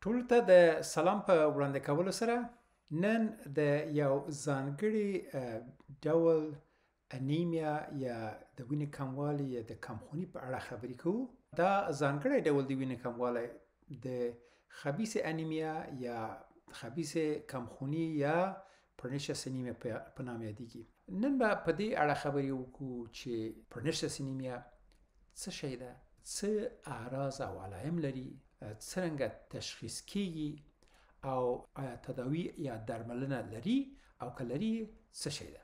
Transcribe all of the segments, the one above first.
ټولو ته د سلام په وړاندې کولو سره نن د یو ځانګړي ډول انیمیا یا د وینې کموالی یا د کمخوني په اړه خبرې کوو. دا ځانګړی ډول د وینې کموالی د خبیث انیمیا یا خبیث کمخوني یا پرنیشس انیمیا په نام یادېږي. نن به په دې اړه خبرې وکړو چې پرنیشس انیمیا څه شی ده، څه اعراض او علایم لري، څرنګه تشخیص کیږي او آیا تداوی یا درملنه لري او که لري څه شی ده.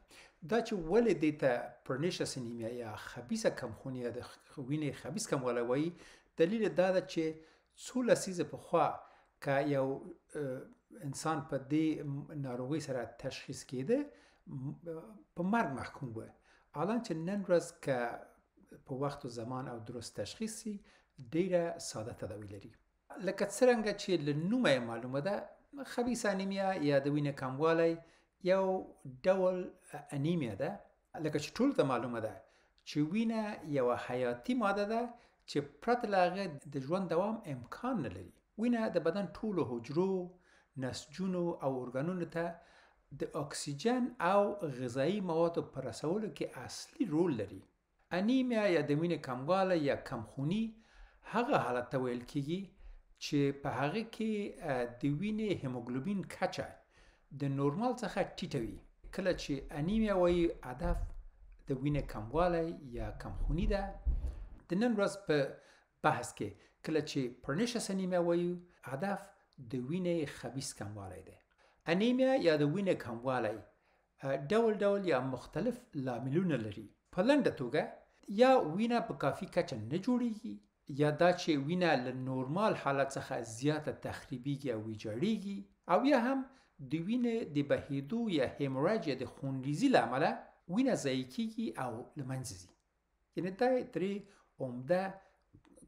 دا چې ولې دې ته پرنیشس انیمیا یا خبیثه کمخوني یا د وینې خبیث کموالی وایي، دلیل دا ده چې څو لسیزې پخوا که یو انسان په دې ناروغۍ سره تشخیص کېده په مرګ محکوم و. الان چې نن ورځ که په وخت و زمان او درست تشخیص سي ډیره ساده تداوی لري. لکه څرنګه چې له نومه یې معلومه ده، خبیث انیمیا یا د وینې کموالی یو ډول انیمیا ده. لکه چې ټولو ته معلومه ده چې وینه یوه حیاتي ماده ده چې پرته له هغه د ژوند دوام امکان نه لري. وینه د بدن ټولو حجرو، نسجونو او ارګانونو ته د اکسیجن او غذایي موادو په رسولو کې اصلي رول لري. انیمیا یا د وینې کموالی یا کمخوني هغه حالت ته ویل کیږي چې په هغه کې د وینې هیموګلوبین کچه د نورمال څخه ټیټه وي. کله چې انیمیا وایي هدف د وینې کموالی یا کمخوني ده. د نن ورځ په بحث کې کله چې پرنیشس انیمیا وایو هدف د وینې خبیث کموالی دی. انیمیا یا د وینې کموالی ډول ډول یا مختلف لاملونه لري. په لنډه توګه یا وینه په کافي کچه نه جوړیږي، یا دا چې وینه له نورمال حالت څخه زیاته تخریبیږي او ویجاړیږي، او یا هم د وینې د بهیدو یا هیموراج یا د خونریزي له امله وینه ضایع کیږي او له منځه ځي. یعنې دا درې عمده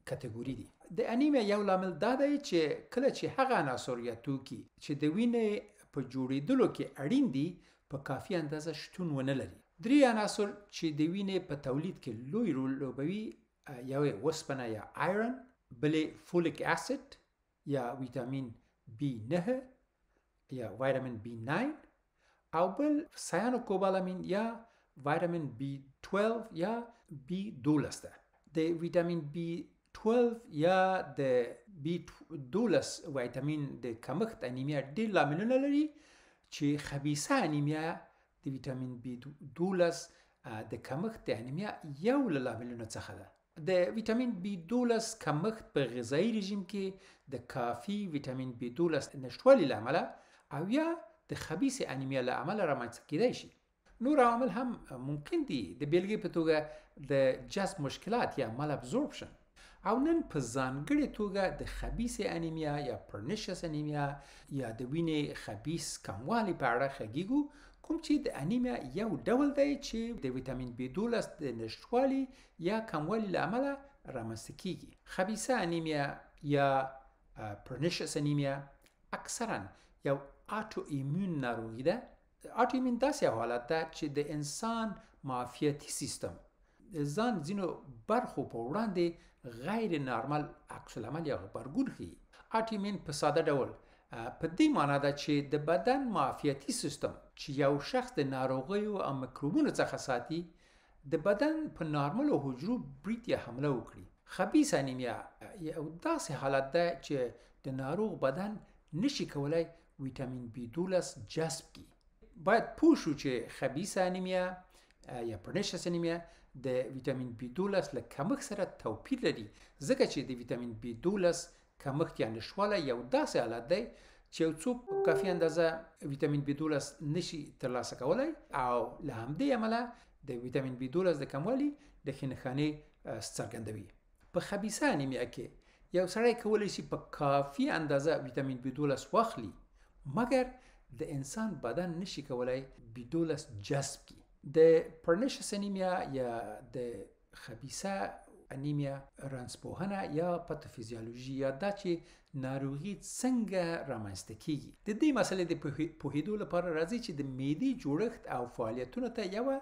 کتګوري دي. د انیمیا یو لامل دا دی چې کله چې هغه عناصر یا توکي چې د وینې په جوړېدلو کې اړین دي په کافي اندازه شتون ونه لري. درې عناصر چې د وینې په تولید کې لوی رول لوبوي، یو یې اوسپنه یا آیرن، بل یې فولیک اسید یا ویټامین بي 9 یا ویټامین بي 9، او بل سیانوکوبالامین یا ویټامین بي 12 یا بي 12 ده. د ویټامین بي 12 یا د بي 12 ویټامین د کمښت انیمیا ډېر لاملونه لري چې خبیثه انیمیا د ویټامین بي 12 د کمښت د انیمیا یو له لاملونو څخه ده. د ویټامین بي 12 کمښت په غذایي رژیم کې د کافي ویټامین بي 12 نشتوالي له امله او یا د خبیثې انیمیا له امله رامنځته کیدای شي. نور عوامل هم ممکن دي، د بیلګې په توګه د جذب مشکلات یا مال ابزورپشن، او نن په ځانګړې توګه د خبیثې انیمیا یا پرنیشس انیمیا یا د وینې خبیث کموالي په اړه غږیږو، کوم چې د انیمیا یو ډول دی چې د ویټامین بي 12 د نشتوالي یا کموالي له امله رامنځته کیږي. خبیثه انیمیا یا پرنیشس انیمیا اکثرا یو آټو ایمیون ناروغي ده. آټو ایمیون داسې یو حالت ده چې د انسان معافیتي سیستم د ځان ځینو برخو په وړاندې غیر نارمل عکس العمل یا غبرګون ښیي. آټو ایمیون په ساده ډول په دې معنا ده چې د بدن معافیتي سیستم چې یو شخص د ناروغیو او میکروبونو څخه ساتي د بدن په نارملو حجرو برید یا حمله وکړي. خبیث انیمیا یو داسې حالت ده چې د ناروغ بدن نشي کولای ویټامین بي 12 جذب کړي. باید پوه شو چې خبیثه انیمیا یا پرنیشس انیمیا د ویټامین بي 12 له کمښت سره توپیر لري، ځکه چې د ویټامین بي 12 کمښت یا نشتوالی یو داسې حالت دی چې یو څوک په کافي اندازه ویټامین بي 12 نشي ترلاسه کولی او له همدې امله د ویټامین بي 12 د کموالي نښې نښانې څرګندوي. په خبیثه انیمیا کې یو سړی کولی شي په کافي اندازه ویټامین بي 12 واخلي، مګر د انسان بدن نشي کولی بي 12 جذب کړي. د پرنیشس انیمیا یا د خبیثه انیمیا رنځپوهنه یا پاتوفیزیولوژي یا دا چې ناروغي څنګه رامنځته کیږي، د دې مسئلې د پوهېدو لپاره راځي چې د معدې جوړښت او فعالیتونو ته یوه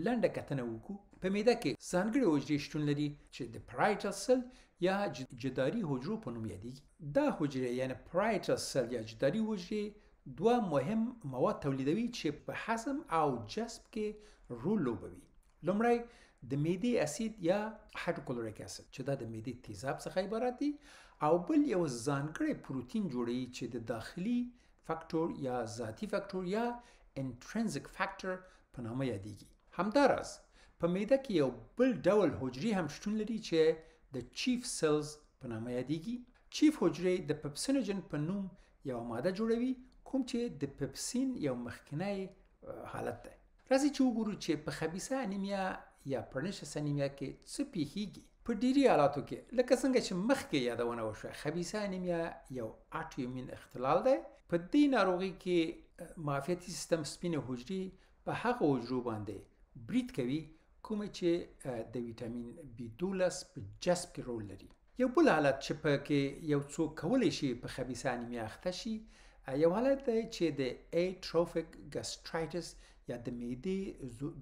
لنډه کتنه وکړو. په معده کې ځانګړې حجرې شتون لري چې د پرایټل سل یا جداري حجرو په نوم یادېږي. دا حجرې یعنی پرایټل سل یا جداري حجرې دوه مهم مواد تولیدوي چې په هضم او جذب کې رول لوبوي. لومړی د معدې اسید یا هایدروکلوریک اسید چې دا د معدې تیزاب څخه عبارت دي، او بل یو ځانګړی پروتین جوړوي چې د داخلي فاکتور یا ذاتي فاکتور یا انټرنزیک فاکتور په نامه یادېږي. همداراز په معده کې یو بل ډول حجرې هم شتون لري چې د چیف سیلز په نامه یادېږي. چیف حجرې د پپسینوجن په نوم یوه ماده جوړوي کوم چې د پپسین یو مخکنی حالت دی. راځئ چې وګورو چې په خبیثه انیمیا یا پرنیشس انیمیا کې څه پیښیږي. په ډیری حالاتو کې لکه څنګه چې مخکې یادونه وشوه، خبیثه انیمیا یو آټوایمون اختلال دی. په دې ناروغي کې معافیتي سیستم سپینې حجرې په هغو حجرو باندې برید کوي کومې چې د ویټامین بي 12 په جذب کې رول لري. یو بل حالت چې پکې یو څوک کولی شي په خبیثه انیمیا اخته شي یو حالت دی چې د ایټروفیک ګاسترایټس یا د معدې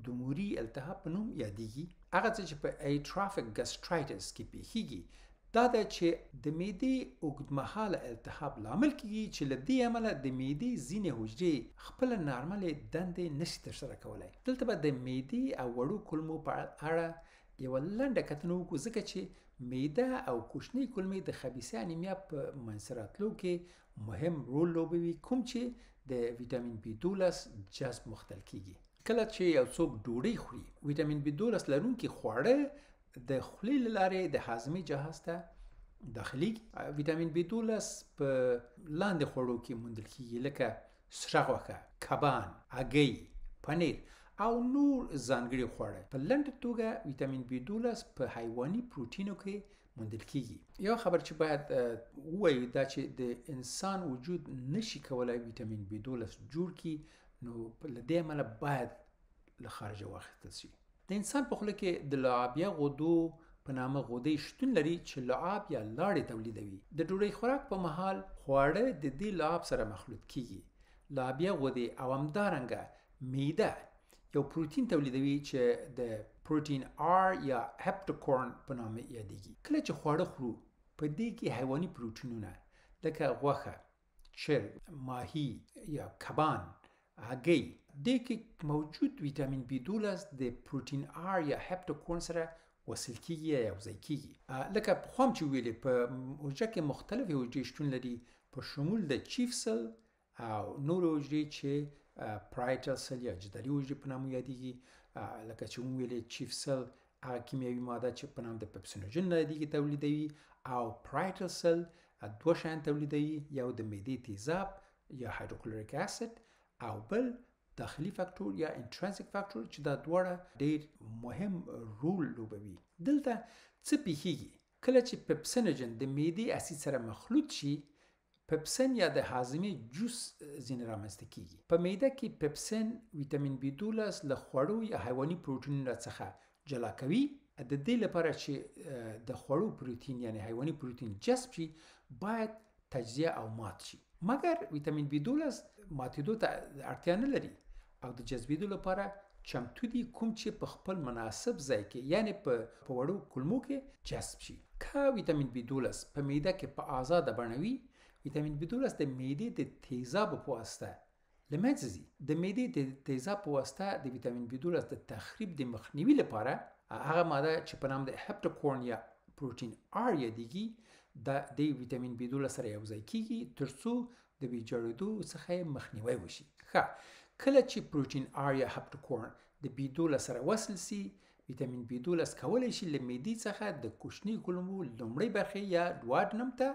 ضموري التهاب په نوم یادېږي. هغه څه چې په ایټروفیک ګاسترایټس کې پیښیږي دا ده چې د معدې اوږدمهاله التهاب لامل کیږي چې له دې امله د معدې ځینې حجرې خپله نارملې دندې نشي ترسره کولی. دلته به د معدې او وړو کولمو په اړه یوه لنډه کتنه وکړو، ځکه چې معده او کوچنۍ کولمې د خبیثه انیمیا په منځته راتلو کې مهم رول لوبوي کوم چې د ویټامین بي 12 جذب مختل کیږي. کله چې یو څوک ډوډۍ خوري، ویټامین بي 12 لرونکي خواړه د خولې له لارې د هاضمې جهاز ته داخلیږي. ویټامین بي 12 په لاندې خوړو کې موندل کیږي لکه سره غوښه، کبان، هګۍ، پنیر او نور ځانګړي خواړه. په لنډه توګه ویټامین بي 12 په حیواني پروټینو کې موندل کیږي. یو خبر چې باید ووایو دا چې د انسان وجود نشي کولای ویټامین بي 12 جوړ کړي، نو له دې امله باید له خارجه واخیستل شي. د انسان په خوله کې د لعابیه غدو په نامه غدې شتون لري چې لعاب یا لاړې تولیدوي. د ډوډۍ خوراک په مهال خواړه د دې لعاب سره مخلوط کیږي. لعابیه غدې او همدارنګه معده یو پروتین تولیدوي چې د پروتین آر یا هپټوکورن په نامه یادېږي. کله چې خواړه خورو په دې کې حیواني پروتینونه لکه غوښه، چرګ، ماهي یا کبان، هګۍ، دې کې موجود ویټامین بي 12 د پروتین آر یا هپټوکورن سره وصل کیږي یا یوځای کیږي. لکه پخوا هم چې ویلې په حجره کې مختلفې حجرې شتون لري په شمول د چیف سل او نورې حجرې چې پرایټل سل یا جداري حجرې په نامه یادېږي. لکه چې مونږ ویلې چیف سل هغه کیمیاوي ماده چې په نام د پپسینوجن یادېږي تولیدوي، او پرایټل سل دوه شیان تولیدوي، یو د معدې تیزاب یا هایدروکلوریک اسید او بل داخلي فاکتور یا انټرنسیک فاکتور چې دا دواړه ډیر مهم رول لوبوي. دلته څه پیښیږي؟ کله چې پپسینوجن د معدې اسید سره مخلوط شي، پپسین یا د هاضمې جوس ځینې رامنځته کیږي. په معده کې پپسین ویټامین بي 12 له خوړو یا حیواني پروتینونو څخه جلا کوي. د دې لپاره چې د خوړو پروتین یعنی حیواني پروتین جذب شي باید تجزیه او مات شي، مګر ویټامین بي 12 ماتېدو ته اړتیا نه لري او د جذبېدو لپاره چمتو دي کوم چې په خپل مناسب ځای کې یعنی په وړو کولمو کې جذب شي. که ویټامین بي 12 په معده کې په آزاده بڼه وي، ویټامین بي 12 د معدې د تیزابو په واسطه له منځه ځي. د معدې د تیزاب په واسطه د ویټامین بي 12 د تخریب د مخنیوي لپاره هغه ماده چې په نام د هپټوکورن یا پروتین آر یادېږي د دې ویټامین بي 12 سره یوځای کیږي ترڅو د ویجاړېدو څخه یې مخنیوی وشي. ښه، کله چې پروتین آر یا هپټوکورن د بي 12 سره وصل سي، ویټامین بي 12 کولی شي له معدې څخه د کوچنۍ کولمو لومړۍ برخې یا ډواډنم ته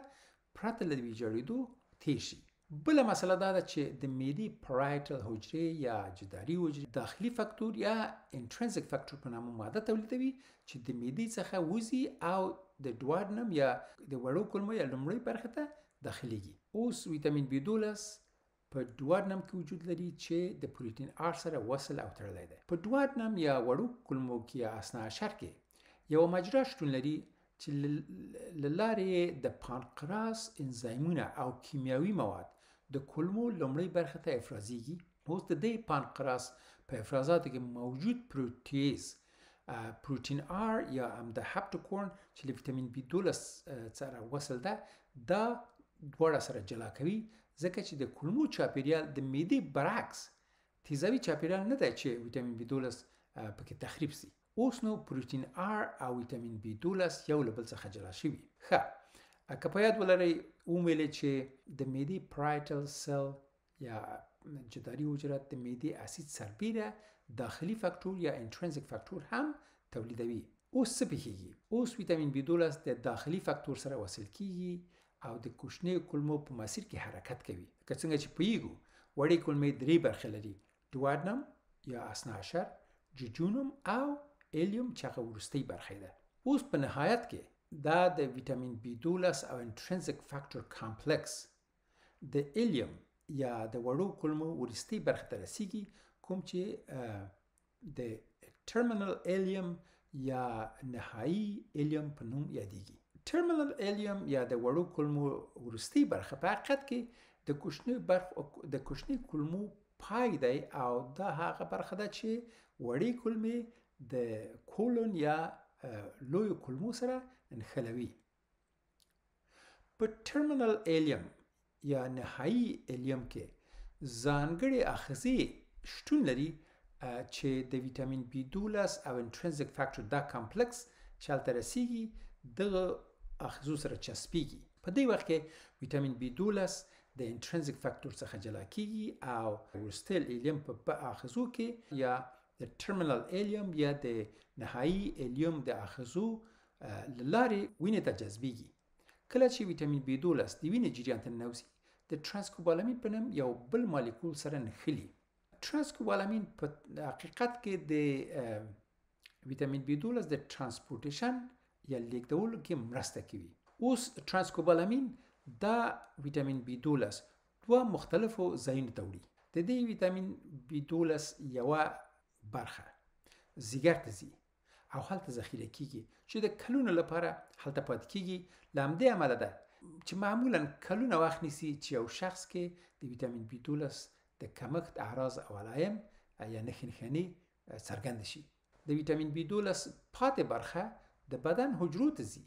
پرته له ویجاړېدو تیر شي. بله مسله دا ده چې د معدې پرایټل حجرې یا جداري حجرې داخلي فاکتور یا انټرنسیک فاکتور په نامه ماده تولیدوي چې د معدې څخه وځي او د ډواډنم یا د وړو کولمو یا لومړۍ برخې ته داخلیږي. اوس ویټامین بي 12 په ډواډنم کې وجود لري چې د پروتین آر سره وصل او تړلی دی. په ډواډنم یا وړو کولمو کې یا اثنا عشر کې یوه مجرا شتون لري چې له لارې یې د پانقراس انزایمونه او کیمیاوي مواد د کولمو لومړۍ برخې ته افرازیږي. اوس د دې پانقراس په افرازاتو کې موجود پروتیز پروتین آر یا هم د هپټوکورن چې له ویټامین بي 12 سره وصل ده، دا دواړه سره جلا کوي، ځکه چې د کولمو چاپیریال د معدې برعکس تیزابي چاپیریال نه دی چې ویټامین بي 12 پکې تخریب سي. اوس نو پروتین آر او ویټامین بي 12 یو له بل څخه جلا شوي. ښه، که په یاد ولرئ ومویلې چې د معدې پرایټل سل یا جداري حجرات د معدې اسید سربیره داخلي فاکتور یا انټرنزیک فاکتور هم تولیدوي. اوس څه پیښیږي؟ اوس ویټامین بي 12 د داخلي فاکتور سره وصل کیږي او د کوچنیو کولمو په مسیر کې حرکت کوي. لکه څنګه چې پوهیږو وړې کولمې درې برخې لري، ډوادنم یا اثناعشر، ججونم او ایلیوم چې هغه وروستۍ برخه ده. اوس په نهایت کې دا د ویټامین بي 12 او انټرنزیک فاکتور کمپلیکس د ایلیوم یا د وړو کولمو وروستۍ برخې ته رسیږي، کوم چې د ټرمینل ایلیم یا نهایی ایلیم په نوم یادیږي. ټرمینل ایلیم یا د وړو کولمو وروستۍ برخه په حقیقت کې د کوچنیو کولمو پای دی، او دا هغه برخه ده چې وړې کولمې د کولون یا لویو کولمو سره نښلوي. په ټرمینل ایلیم یا نهایی ایلیم کې ځانګړې آخذې شتون لري چې د ویټامین بي 12 او انټرنزیک فاکتور دا کمپلیکس چې هلته رسیږي دغه آخذو سره چسپیږي. په دې وخت کې ویټامین بي 12 د انټرنزیک فاکتور څخه جلا کیږي او وروستی ایلیم په آخذو کې یا د ټرمینل ایلیم یا د نهایی ایلیم د آخذو له لارې وینې ته جذبیږي. کله چې ویټامین بي 12 د وینې جریان ته ننوځي، د ترانسکوبالامین په نوم یو بل مالیکول سره نښلي. ترانسکوبالامین په حقیقت کې د ویټامین بي 12 د ترانسپورټیشن یا لیږدولو کې مرسته کوي. اوس ترانسکوبالامین دا ویټامین بي 12 دوه مختلفو ځایونو ته وړي. د دې ویټامین بي 12 یوه برخه ځیګر ته ځي او هلته ذخیره کیږي چې د کلونو لپاره هلته پاتې کیږي. له همدې امله ده چې معمولا کلونه وخت نیسي چې یو شخص کې د ویټامین بي 12 د کمښت اعراض او علایم یا نښې نښانې څرګند شي. د ویټامین بي 12 پاتې برخه د بدن حجرو ته ځي،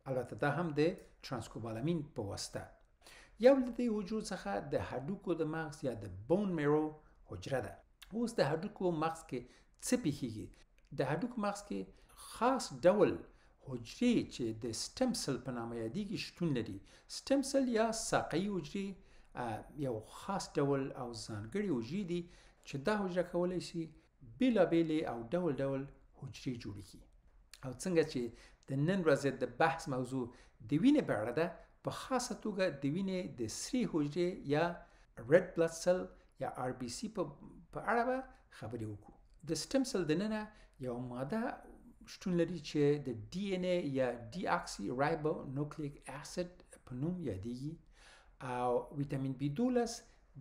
البته دا هم د ترانسکوبالامین په واسطه. یو له دې حجرو څخه د هډوکو د مغز یا د بون میرو حجره ده. اوس د هډوکو مغز کې څه پیښیږي؟ د هډوکو مغز کې خاص ډول حجرې چې د سټم سل په نامه یادیږي شتون لري. سټم سل یا ساقهیي حجرې یو خاص ډول او ځانګړې حجرې دي چې دا حجره کولی شي بېلابېلې او ډول ډول حجرې جوړې کړي. او څنګه چې د نن ورځې د بحث موضوع د وینې په اړه ده، په خاصه توګه د وینې د سرې حجرې یا ریډ بلډ سل یا آر بي سي په اړه به خبرې وکړو. د سټم سل دننه یو ماده شتون لري چې د ډي ان ای یا ډي اکسي رایبو نوکلیک اسید په نوم یادیږي، او ویټامین بي 12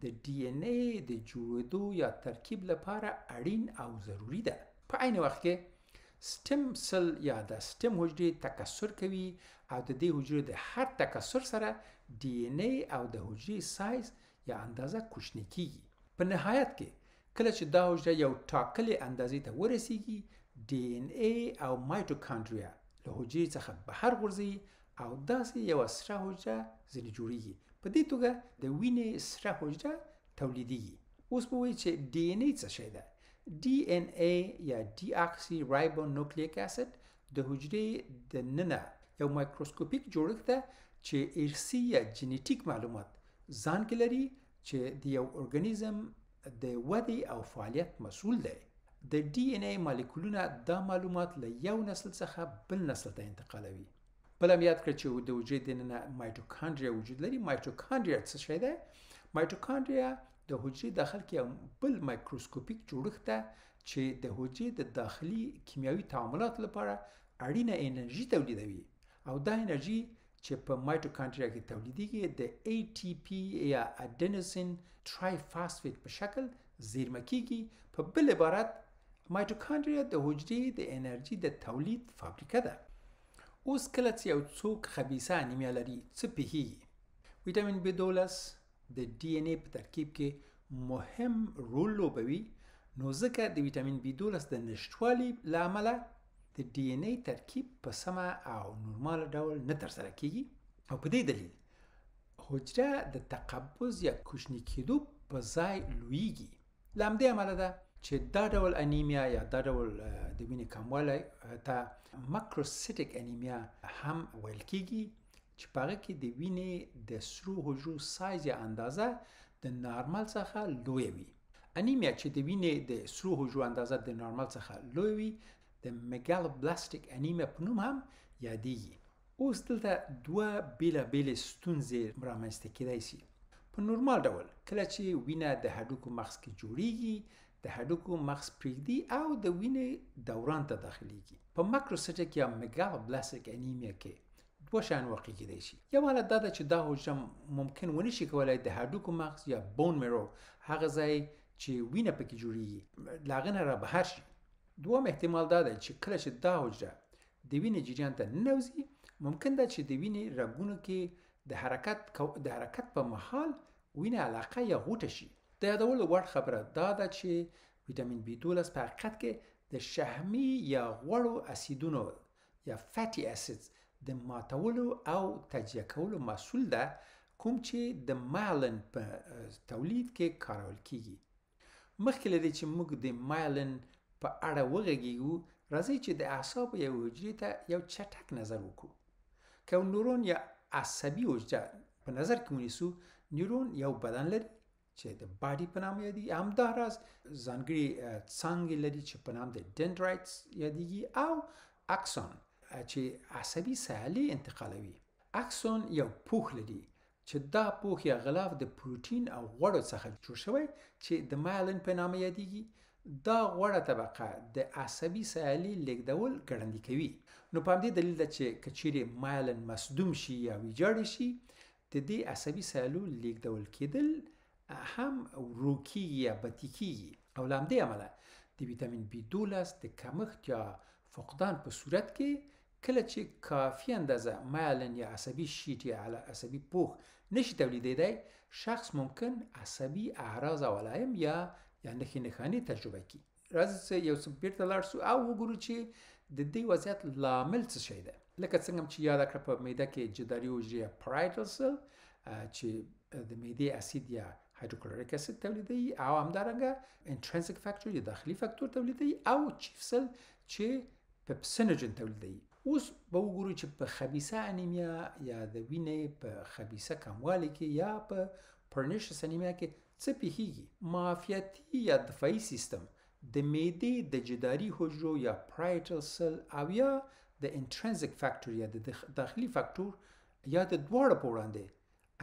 د ډي ان ای د جوړېدو یا ترکیب لپاره اړین او ضروري ده. په عین وخت کې سټم سل یا د سټم حجرې تکثر کوي او د دې حجرې د هر تکثر سره ډي ان ای او د حجرې سایز یا اندازه کوچنۍ کیږي. په نهایت کې کله چې دا حجره یو ټاکلې اندازې ته ورسیږي، ډي ان ای او مایټوکانډریا له حجرې څخه بهر غورځي او داسې یوه سره حجره ځینې جوړیږي. په دې توګه د وینې سره حجره تولیدیږي. اوس به ووایو چې ډي ان ای څه شی ده. ډي ان ای یا ډي اکسي رایبو نوکلیک اسید د حجرې د ننه یو مایکروسکوپیک جوړښت ده چې ارثي یا جنیټیک معلومات ځان کې لري چې د یو ارګانیزم د ودې او فعالیت مسؤل دی. د ډي ان ای مالیکولونه دا معلومات له یو نسل څخه بل نسل ته انتقالوي. بل هم یاد کړئ چې د حجرې دننه مایټوکانډریا وجود لري. مایټوکانډریا څه شی دی؟ مایټوکانډریا د حجرې داخل کې یو بل مایکروسکوپیک جوړښت ده چې د حجرې د داخلي کیمیاوي تعاملاتو لپاره اړینه انرژي تولیدوي، او دا انرژي چې په مایټوکانډریا کې تولیدیږي د ATP یا اډینوسین ترایفاسفیت په شکل زیرمه کیږي. په بل عبارت مایټوکانډریا د حجرې د انرژي د تولید فابریکه ده. اوس کله چې یو څوک خبیثه انیمیا لري څه پیښیږي؟ ویټامین بي 12 د ډي ان ای په ترکیب کې مهم رول لوبوي، نو ځکه د ویټامین بي 12 د نشتوالي له امله د ډي ان ای ترکیب په سمه او نورمال ډول نه ترسره کیږي، او په دې دلیل حجره د تقبض یا کوچني کېدو په ځای لویږي. له همدې امله ده چې دا ډول انیمیا یا دا ډول د وینې کموالی ته مکروسیټیک انیمیا هم ویل کیږي، چې په هغه کې د وینې د سرو حجرو سایز یا اندازه د نارمل څخه لویه وي. انیمیا چې د وینې د سرو حجرو اندازه د نارمل څخه لویه وي د میګالوبلاستیک انیمیا په نوم هم یادیږي. اوس دلته دوه بېلابېلې ستونزې رامنځته کېدای شي. په نورمال ډول کله چې وینه د هډوکو مغز کې جوړیږي، د هډوکو مغز پرېږدي او د وینې دوران ته داخلیږي. په مکروسیټیک یا میګالوبلاستیک انیمیا کې دوه شیان واقع کېدای شي. یو حالت دا ده چې دا حجره ممکن ونه شي کولای د هډوکو مغز یا بون میرو، هغه ځای چې وینه پکې جوړیږي، له هغه نه را بهر شي. دوهم احتمال دا دی چې کله چې دا حجره د وینې جریان ته ننوځي، ممکن ده چې د وینې رګونو کې د حرکت په مهال وینه علاقه یا غوټه شي. د یادولو وړ خبره دا ده چې ویټامین بي 12 په حقیقت کې د شحمي یا غوړو اسیدونو یا فیټي اسیدز د ماتولو او تجزیه کولو مسؤل ده، کوم چې د مایلن په تولید کې کارول کیږي. مخکې له دې چې موږ د مایلن په اړه وغږیږو، راځئ چې د اعصابو یوې حجرې ته یو چټک نظر وکړو. که یو نورون یا عصبي حجره په نظر کې ونیسو، نیورون یو بدن لري چې د باډي په نامه یادیږي، همداراز ځانګړي څانګې لري چې په نام د دندرایټس یادیږي، او اکسون چې عصبي سیالې انتقالوي. اکسون یو پوښ لري چې دا پوښ یا غلاف د پروتین او غوړو څخه جوړ شوی چې د مایلن په نامه یادیږي. دا غوړه طبقه د عصبي سیالې لیږدول ګړندي کوي. نو په همدې دلیل ده چې که چیرې مایلن مصدوم شي یا ویجاړ شي، د دې عصبي سیالو لیږدول کېدل هم ورو کیږي یا بطي کیږي. او له همدې امله د ویټامین بي 12 د کمښت یا فقدان په صورت کې کله چې کافي اندازه مایلن یا عصبي شیټ یا عصبي پوښ نشي تولیدېدای، شخص ممکن عصبي اعراض او علایم یا نښې نښانې تجربه کړي. راځئ چې یو څه بیرته لاړ شو او وګورو چې د دې وضعیت لامل څه شی ده. لکه څنګه چې یاده کړه، په معده کې جداري حجرې یا پرایټل سل چې د معدې اسید یا هایدروکلوریک اسید تولیدوي، او همدارنګه انټرنسیک فاکتور یا داخلي فاکتور تولیدوي، او چیف سل چې پپسینوجن تولیدوي. اوس به وګورو چې په خبیثه انیمیا یا د وینې په خبیثه کموالي کې یا په پرنیشس انیمیا کې څه پیښیږي. معافیتي یا دفاعي سیستم د معدې د جداري حجرو یا پرایټل سل او یا د انټرنسیک فاکتور یا د داخلي فاکتور یا د دواړو په وړاندې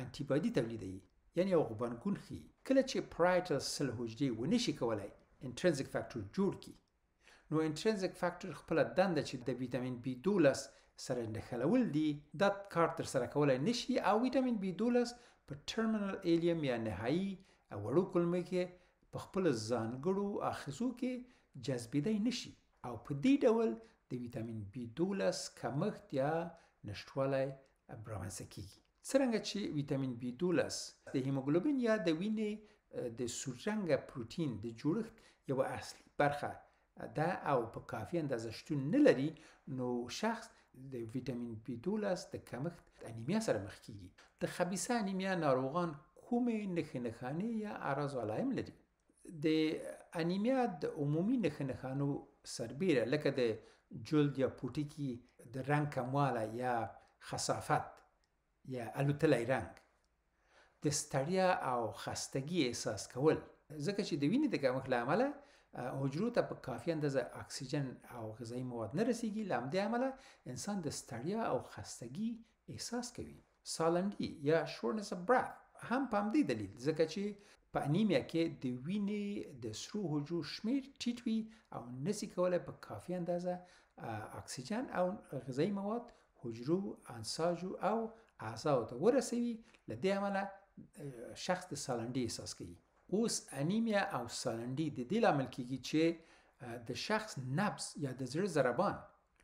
انټي بادي تولیدوي، یعنی یو غبرګون ښیي. کله چې پرایټل سل حجرې ونه شي کولی انټرنسیک فاکتور جوړ کړي، نو انټرنسیک فاکتور خپله دنده چې د ویټامین بي 12 سره نښلول دي، دا کار ترسره کولی نشي، او ویټامین بي 12 په ټرمینل ایلیم یا نهایي وړو کولمو کې په خپلو ځانګړو آخذو کې جذبېدی نشي، او په دې ډول د ویټامین بي 12 کمښت یا نشتوالی رامنځته کیږي. څرنګه چې ویټامین بي 12 د هیموګلوبین یا د وینې د سور رنګه پروتین د جوړښت یوه اصلي برخه ده او په کافي اندازه شتون نه لري، نو شخص د ویټامین بي 12 د کمښت انیمیا سره مخ کیږي. د خبیثه انیمیا ناروغان کومې نښې نښانې یا اعراض او علایم لري؟ د انیمیا د عمومي نښې نښانو سربیره لکه د جلد یا پوټکي د رنګ کموالی یا خصافت یا الوتلی رنګ، د ستړیا او خستګي احساس کول، ځکه چې د وینې د کمښت له امله حجرو ته په کافي اندازه اکسیجن او غذایي مواد نه رسیږي، له همدې امله انسان د ستړیا او خستګي احساس کوي. سالنډي یا shortness of breath هم په همدې دلیل، ځکه چې په انیمیا کې د وینې د سرو حجرو شمېر ټیټ وي او نسي کولی په کافي اندازه اکسیجن او غذایي مواد حجرو، انساجو او اعضاو ته ورسوي، له دې امله شخص د سالنډي احساس کوي. اوس انیمیا او سالنډي د دې لامل کیږي چې د شخص نبض یا د زړه ضربان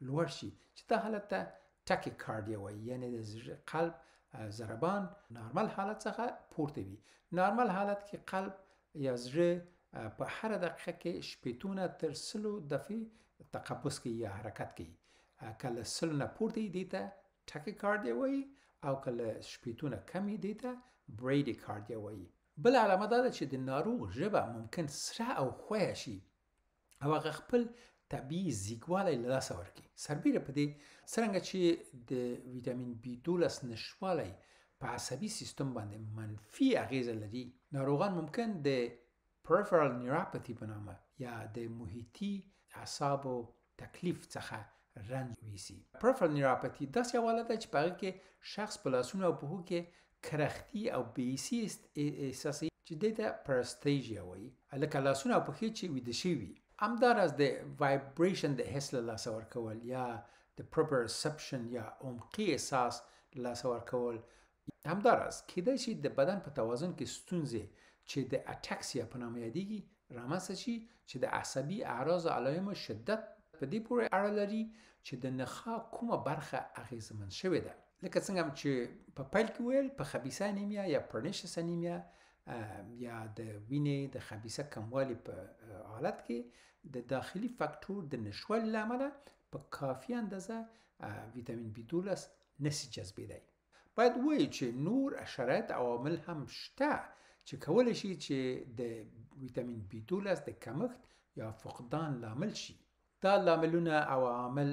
لوړ شي، چې دا حالت ته ټاکیکارډیا وایي، یعنی د زړه قلب ضربان نارمل حالت څخه پورته وي. نارمل حالت کې قلب یا زړه په هره دقیقه کې 60 نه تر 100 دفعې تقبض کوي یا حرکت کوي. که له 100 نه پورته وي دې ته tachycardia وایي او که له 60 نه کم وي دې ته bradycardia وایي. بله علامه دا ده چې د ناروغ ژبه ممکن سره او ښویه شي او هغه خپل طبیعي زیږوالی له لاسه ورکړي. سربېره په دې، څرنګه چې د ویټامین بي 12 نشتوالی په عصبي سیستم باندې منفي اغېزه لري، ناروغان ممکن د peripheral neuropathy په نامه یا د محیطي اعصابو تکلیف څخه رنځ ویسي. peripheral neuropathy داسې یوه حالت ده چې په هغه کې شخص په لاسونو او پښو کې کرختي او بې حسي احساسوي چې دې ته paresthesia وایي، لکه لاسونه او پښې چې ویده شوي وي. همداراز د vibration د حس له لاسه ورکول یا د proprioception یا عمقي احساس له لاسه ورکول. همداراز کیدای شي د بدن په توازن کې ستونزې چې د ataxia په نامه یادیږي رامنځته شي، چې د عصبي اعراض او علایمو شدت په دې پورې اړه لري چې د نخاع کومه برخه اغېزمن شوې ده. لکه څنګه هم چې په پیل کې ویل، په خبیثه انیمیا یا pernicious anemia یا د وینې د خبیثه کموالي په حالت کې د داخلي فاکتور د نشتوالي له امله په کافي اندازه ویټامین بي 12 نسی جذبېدی. باید ووایو چې نور شرایط او عوامل هم شته چې کولی شي چې د ویټامین بي 12 د کمښت یا فقدان لامل شي. دا لاملونه او عوامل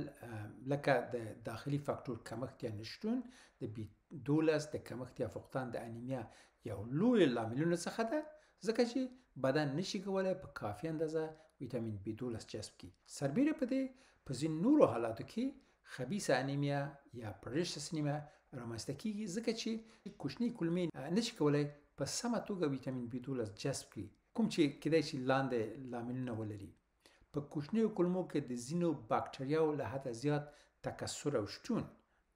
لکه د داخلي فاکتور کمښت یا نشتون، د بي 12 د کمښت یا فقدان د انیمیا یو لوی لاملونو څخه ده، ځکه چې بدن نشي کولی په کافي اندازه ویټامین بي 12 جذب کړي. سربېره په دې، په ځینو نورو حالاتو کې خبیثه انیمیا یا pernicious anemia رامنځته کیږي، ځکه چې کوچنۍ کولمې نشي کولی په سمه توګه ویټامین بي 12 جذب کړي، کوم چې کیدای شي لاندې لاملونه ولري. په کوچنیو کولمو کې د ځینو باکتریاو له حده زیات تکثر او شتون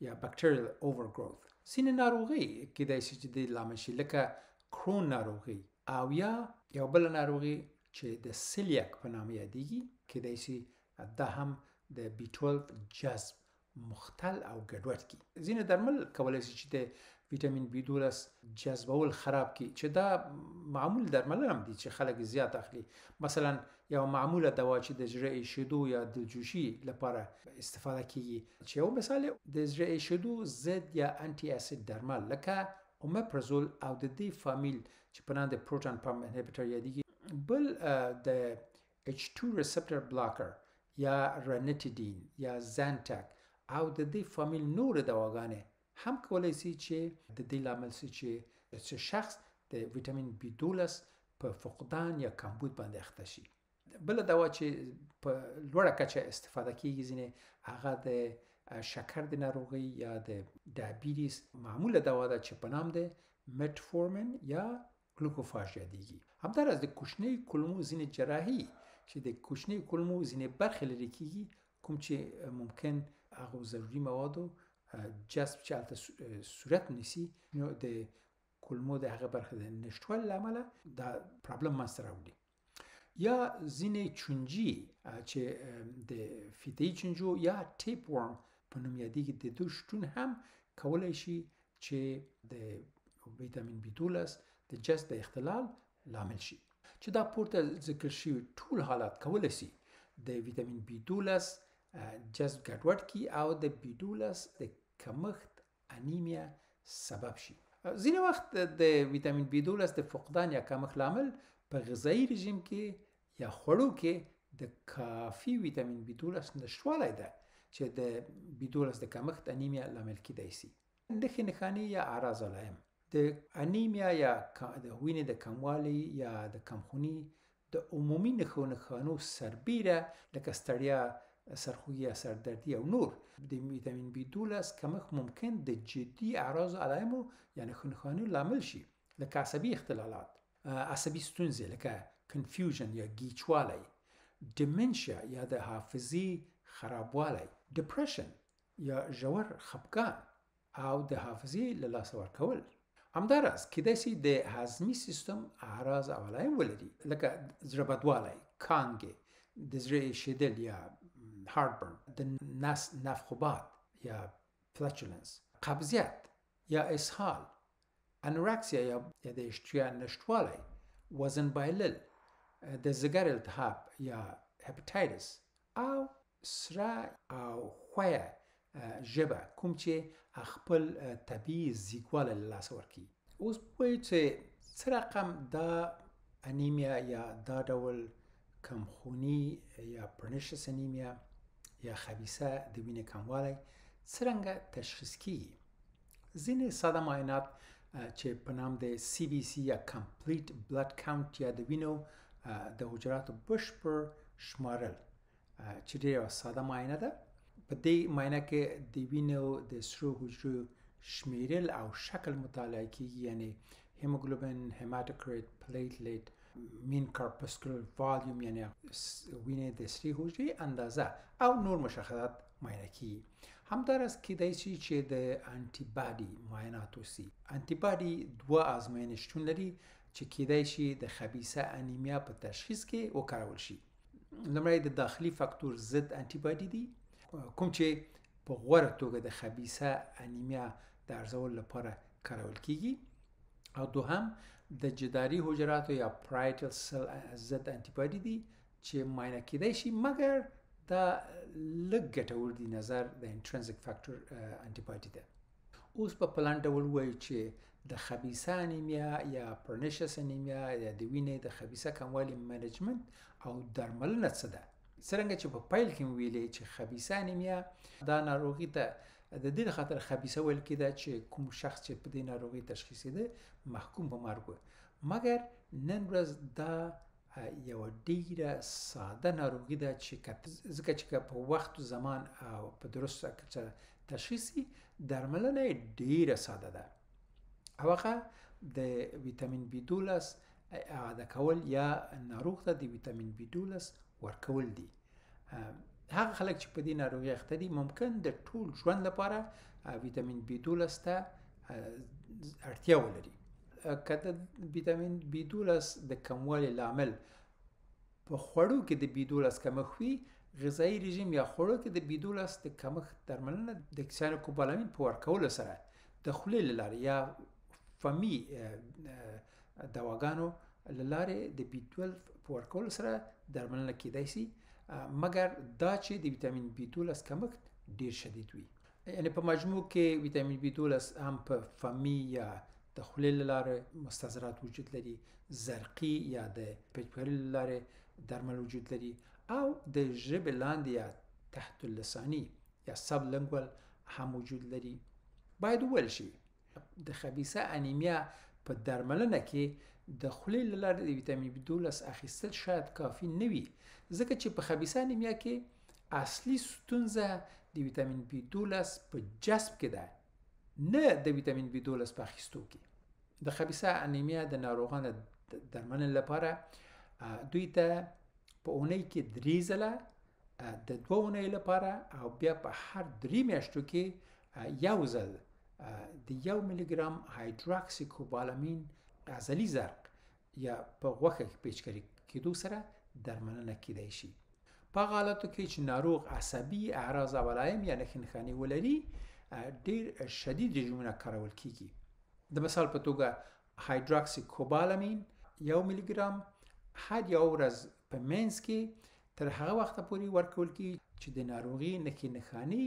یا bacterial overgrowth. ځینې ناروغۍ کیدای شي چې دې لامل شي، لکه کرون ناروغي او یا یو بله ناروغي چې د سلیاک په نامه یادیږي، کیدای شي دا هم د بي 12 جذب مختل او ګډوډ کړي. ځینې درمل کولی شي چې د ویټامین بي 12 جذبول خراب کړي، چې دا معمول درمل هم دي چې خلک زیات اخلي. مثلا یو معموله دوا چې د زړه ایشېدو یا دلجوشي لپاره استفاده کیږي، چې یو مثال د زړه ایشېدو ضد یا anti acid درمل لکه اومپرازول او د دې فامیل چې په نام د proton pump inhibitor یادیږي. بل د H2 receptor blocker یا رانیتیدین یا زانتاک او د دې فامیل نور دواګانې هم کولی شي چې د دې لامل شي چې شخص د ویټامین بي 12 په فقدان یا کمبود باندې اخته شي. بله دوا چې په لوړه کچه استفاده کیږي ځینې، هغه د شکر د ناروغۍ یا د diabetes معموله دوا ده چې په نام د مټفورمین یا ګلوکوفاژ یادیږي. همداراز د کوچنۍ کولمو ځینې جراحي چې د کوچنۍ کولمو ځینې برخې لرې کیږي، کوم چې ممکن هغو ضروري موادو جذب چې هلته صورت نیسي، نو د کولمو د هغه برخې د نشتوالي له امله دا problem منځته راوړي. یا ځینې چونجي چې د فیتهيي چونجو یا tapeworm په نوم یادیږي، د دوی شتون هم کولی شي چې د ویټامین بي 12 د جذب د اختلال لامل شي. چې دا پورته ذکر شوي ټول حالات کولی شي د ویټامین بي 12 جذب ګډوډ کړي او د بي 12 د کمښت انیمیا سبب شي. ځینې وخت د ویټامین بي 12 د فقدان یا کمښت لامل په غذایي رژیم کې یا خوړو کې د کافي ویټامین بي 12 نشتوالی ده چې د بي 12 د کمښت انیمیا لامل کیدای شي. نښې نښانې یا اعراض علایم د انیمیا یا د وینې د کموالي یا د کمخوني د عمومي نښو نښانو سربیره لکه ستړیا، سرخوږي یا سردردي او نور، د ویټامین بي 12 کمښت ممکن د جدي اعراض علایمو یا نښو نښانو لامل شي، لکه عصبي اختلالات، عصبي ستونزې لکه confusion یا ګیچوالی، dementia یا د حافظې خرابوالی، depression یا ژور خپګان او د حافظې له لاسه ورکول. همداراز کیدای شي د هضمي سیستم اعراض او علایم ولري، لکه زړه بدوالی، کانګې، د زړه ایشېدل یا heartburn، د نس نفخ و باد یا flatulence، قبضیت یا اسهال، anorexia یا د اشتیا نشتوالی، وزن بایلل، د ځیګر التهاب یا هپټایټس او سره او ښویه ژبه کوم چې خپل طبیعي زیږوالی له لاسه ورکوي. اوس ووایو چې څه رقم دا انیمیا یا دا ډول کمخوني یا پرنیشس انیمیا یا خبیثه د وینې کموالی څرنګه تشخیص کیږي. ځینې ساده معاینات چې په نام د سی بي سی یا کمپلیټ بلډ کاونټ یا د وینو د حجراتو بشپړ شمارل چې ډېره یوه ساده معاینه ده. په دې معاینه کې د وینو د سرو حجرو شمیرل او شکل مطالعه کیږي، یعنی هیموګلوبین، هیماتوکریت، پلیټلیټ، مین کارپسکولر والیوم یعنی وینې د سرې حجرې اندازه او نور مشخصات معاینه کیږي. همداراز کیدای شي چې د انټي باډي معاینات وشي. انټي باډي دوه ازموینې شتون لري چې کیدای شي د خبیثه انیمیا په تشخیص کې وکارول شي. لومړی د داخلي فاکتور ضد انټي باډي دي، کوم چې په غوره توګه د خبیثه انیمیا د ارزولو لپاره کارول کیږي، او دوهم د جداري حجراتو یا پرایټل سل ضد انټي باډي دي چې معاینه کیدای شي، مګر دا لږ ګټور دي نظر د انټرنزیک فاکتور انټي باډي ده. اوس په پلان ډول وایو چې د خبیثه انیمیا یا پرنیشس انیمیا یا د وینې د خبیثه کموالي منیجمنت او درملنه څه ده. څرنګه چې په پیل کې مې ویلې چې خبیثه انیمیا دا ناروغي ته د دې خاطر خبیثه ویل کېده چې کوم شخص چې په دې ناروغي تشخیصېده محکوم په مرګ و، مګر نن ورځ دا یوه ډیره ساده ناروغي ده چې ځکه چې که په وخت و زمان او په درست سره تشخیص شي درملنه یې ډیره ساده ده، او هغه د ویټامین بي 12 اعاده کول یا ناروغ ته د ویټامین بي 12 ورکول دي. هغه خلک چې په دې ناروغي اخته دي ممکن د ټول ژوند لپاره ویټامین بي 12 ته اړتیا ولري. که د ویټامین بي 12 د کموالي لامل په خوړو کې د بي 12 کمښت وي، غذایي رژیم یا خوړو کې د بي 12 د کمښت درملنه د سیانوکوبالامین په ورکولو سره د خولې له لارې یا فمي دواګانو له لارې د بي 12 په ورکولو سره درملنه کیدای شي، مګر دا چې د ویټامین بي 12 کمښت ډیر شدید وي. یعنی په مجموع کې ویټامین بي 12 هم په فمي یا د خولې له لارې مستحضرات وجود لري، زرقي یا د پیچکاري له لارې درمل وجود لري، او د ژبې لاندې یا تحت اللساني یا سب لنګول هم وجود لري. باید وویل شي د خبیثه انیمیا په درملنه کې د خولې له لارې د ویټامین بي 12 اخیستل شاید کافي نه وي، ځکه چې په خبیثه انیمیا کې اصلي ستونزه د ویټامین بي 12 په جذب کې ده، نه د ویټامین بي 12 په اخیستو کې. د خبیثه انیمیا د ناروغانو درملنې لپاره دوی ته په اونۍ کې 3 ځله د 2 اونیو لپاره او بیا په هر 3 میاشتو کې یو ځل د 1 ملي ګرام هایدراکسي کوبالامین عضلي زرق یا په غوښه کې پیچکاري کېدو سره درملنه کیدای شي. په هغه حالاتو کې چې ناروغ عصبي اعراض او علایم یا نښې نښانې ولري ډېر شدید رژیمونه کارول کیږي. د مثال په توګه هایدراکسي کوبالامین 1 ملي ګرام هر یو ورځ په منځ کې تر هغه وخته پورې ورکول کیږي چې د ناروغي نښې نښانې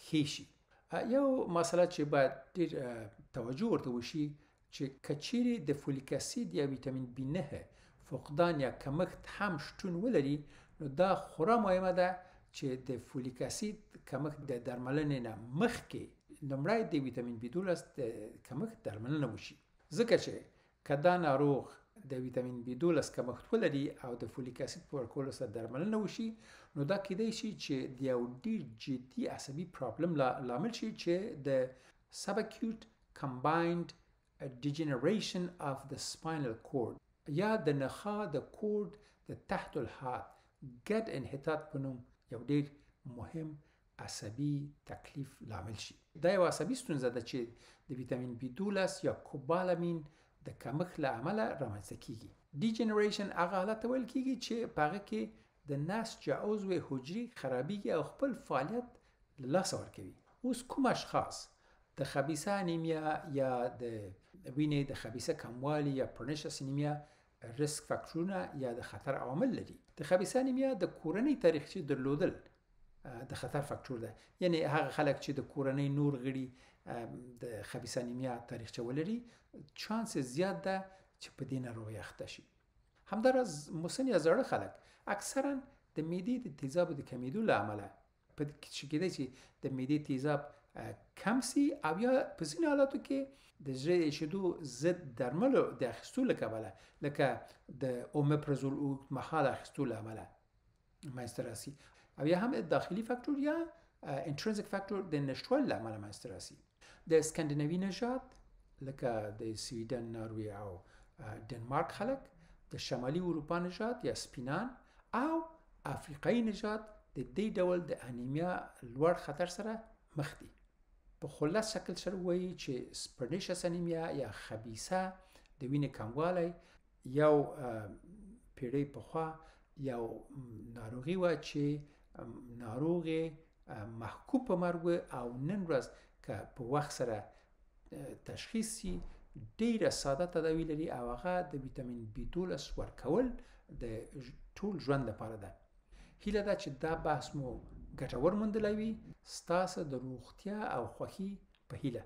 ښې شي. یو مسله چې باید ډېر توجه ورته وشي چې که چیرې د فولیک اسید یا ویټامین بي 9 فقدان یا کمښت هم شتون ولري، نو دا خورا مهمه ده چې د فولیک اسید کمښت د درملنې نه مخکې لومړی د ویټامین بي 12 د کمښت درملنه وشي، ځکه چې که دا ناروغ د ویټامین بي 12 کمښت ولري او د فولیک اسید په ورکولو سره درملنه وشي، نو دا کیدای شي چې د یو ډېر جدي عصبي پرابلم لامل شي چې د سبکیوټ کمباینډ degeneration of the spinal cord یا د نخاع د کورد د تحت الحاد ګډ انحطاط په نوم یو ډېر مهم عصبي تکلیف لامل شي. دا یوه عصبي ستونزه ده چې د ویټامین بي 12 یا کوبالامین د کمښت له امله رامنځته کیږي. ډیجنریشن هغه حالت ته ویل کیږي چې په هغه کې د نسج یا عضو حجرې خرابیږي او خپل فعالیت له لاسه ورکوي. اوس کوم اشخاص د خبیثه انیمیا یا د وینې د خبیثه کموالي یا پرنیشس انیمیا ریسک فاکټورونه یا د خطر عوامل لري. د خبیثه انیمیا د کورنۍ تاریخچې درلودل د خطر فاکټور ده، یعنی هغه خلک چې د کورنۍ نور غړي د خبیثه انیمیا تاریخچه ولري، چانس زیات ده چې په دې ناروغي اخته شي. همداراز مسن یا زاړه خلک اکثرا د معدې د تیزابو د کمیدو له امله په چې کېدای شي د معدې تیزاب کم سي، او یا په ځینو حالاتو کې د زړه شیدو ضد درملو د اخیستو له کبله، لکه د اومپرازول اوږدمهاله اخیستو له امله منځته راسي، او یا هم داخلي فاکټور یا انټرنزیک فاکټور د نشتوالي له امله منځته راسي. د اسکندناوي نژاد لکه د سویډن، ناروې او ډنمارک خلک، د شمالي اروپا نژاد یا سپینان او افریقایي نژاد د دې ډول د انیمیا لوړ خطر سره مخ دي. په خلاص شکل سره وایي چې سپرنیشس انیمیا یا خبیثه د وینې کموالی یو پیړۍ پخوا یو ناروغي وه چې ناروغ محکوم په مرګ، او نن ورځ که په وخت سره تشخیص سي ډیره ساده تداوي لري، او هغه د ویټامین بي 12 ورکول د ټول ژوند لپاره ده. هیله ده چې دا بحث مو ګټور موندلی وي. ستاسو د روغتیا او خوښي په هیله.